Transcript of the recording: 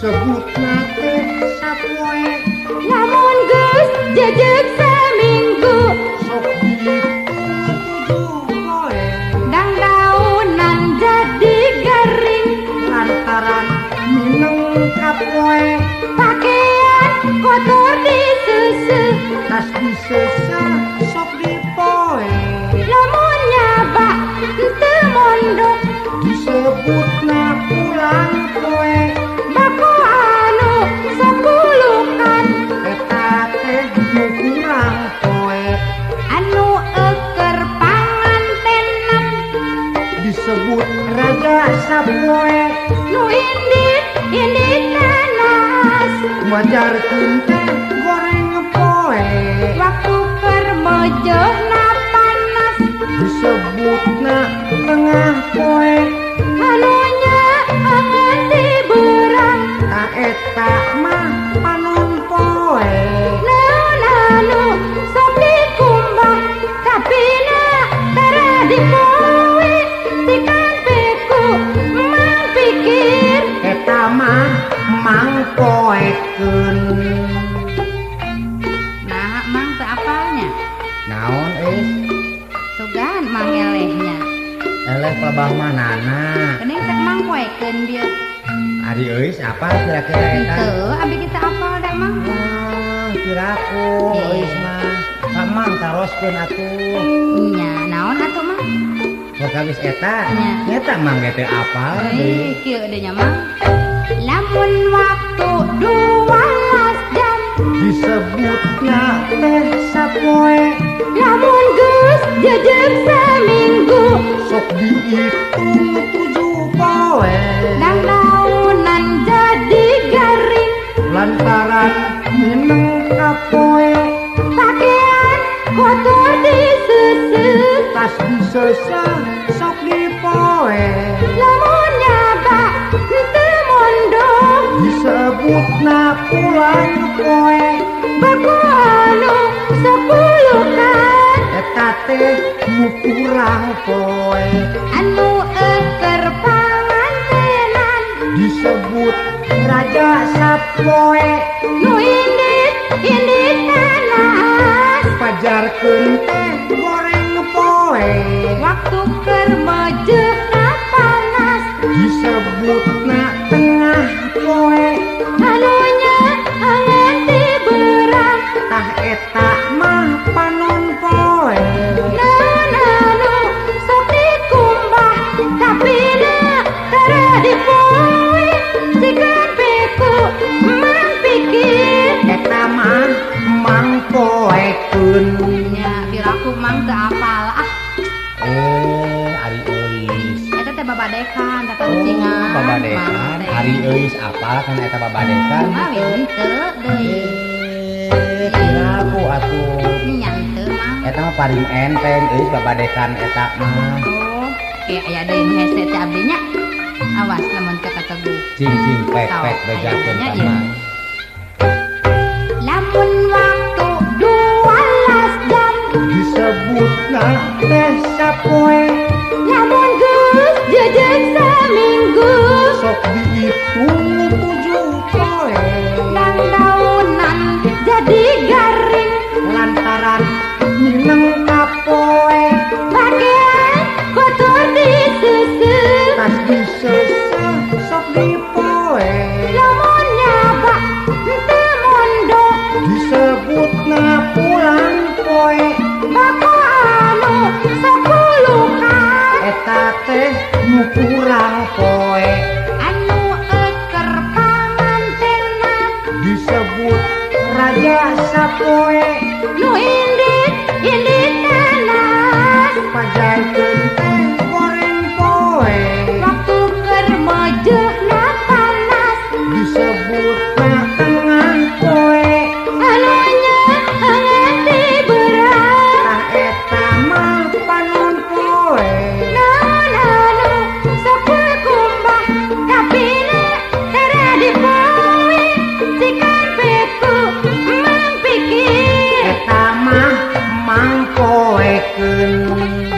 Disebutna teh sapoe. Lamun geus jejeg saminggu sok dihitung 7 poe. Dangdaunan jadi garing lantaran mineng kapoe. Pakaian kotor diseuseuh tas diseuseuh sok dipoe. Lamun nyabak teu mondok disebutna pulang poe. Bako anu 10-an eta teh nu kurang poe. Anu euker pangantenan disebut raja sapoe. Nu indit indit nanas wajarkeun teh goreng poe. Waktu keur mejeuhna panas disebutna tengah poe. Anunya angeun di beurang ta eta mah panon poe. Naon anu sok dikumbah tapina tara dipoe. Sikan beku mang pikir eta mah mang poekeun. Nah, mang teu apalnya? Naon euy? Sugan mang elehnya. Eleh pelebah manana. Kening cek mang poekeun bieu. Ari euy apa kira-kira eta? Teu, abi kita apal da mang. Ah, kiraku euy mah. Ka mang taroskeun atuh. Nya, naon atuh mang? Perkawis eta, nyata mang ge teu apal deui. Kieu deui nya mang. Lamun waktu 12 jam disebutna teh sapoe. Lamun geus jejeg saminggu sok dihitung 7 poe. Dangdaunan jadi garing lantaran mineng kapoe. Pakaian kotor diseuseuh tas diseuseuh sok dipoe. Lamun nyabak teu mondok disebutna pulang poe. Bako anu 10-an eta teh nu kurang poe. Anu euker pangantenan disebut raja sapoe. Nu indit indit nanas pajarkeun teh goreng poe. Waktu keur mejeuhna panas disebutna tengah poe. Anunya angeun ti beurang tah eta mah panon poe. Naon anu sok dikumbah tapina tara dipoe. Sikan beku mang pikir eta mah mang poekeun. Nya piraku mang teu apal ah. Ari euis eta teh babadekan tata rucingan. Babadekan ari euis apal kana eta babadekan? Mah henteu deui. Kiraku atuh. Nya henteu mang. Eta mah paling enteng euis babadekan eta mah. Oh, ke aya deui nu hese teh abdi nya. Awas lamun teu kategu. Cing cing pek pek bejakeun ka mang. Lamun waktu 12 jam disebutna teh sapoe. Lamun geus jejeg saminggu sok dihitung 7 poe. Dangdaunan jadi garing lantaran mineng kapoe. Pakaian kotor diseuseuh tas diseuseuh sok dipoe. Lamun nyabak teu mondok disebutna pulang poe. Bako anu 10-an eta teh nu kurang poe. Anu euker pangantenan disebut raja sapoe. Nu indit indit nanas pajarkeun teh goreng poe. Waktu keur mejeuhna panas disebutna tengah poe. Anunya angeun ti beurang tah eta mah panon poe. Naon anu sok kumbah tapina tara dipoe. Sikan beku mang pikir eta mah mang poekeun.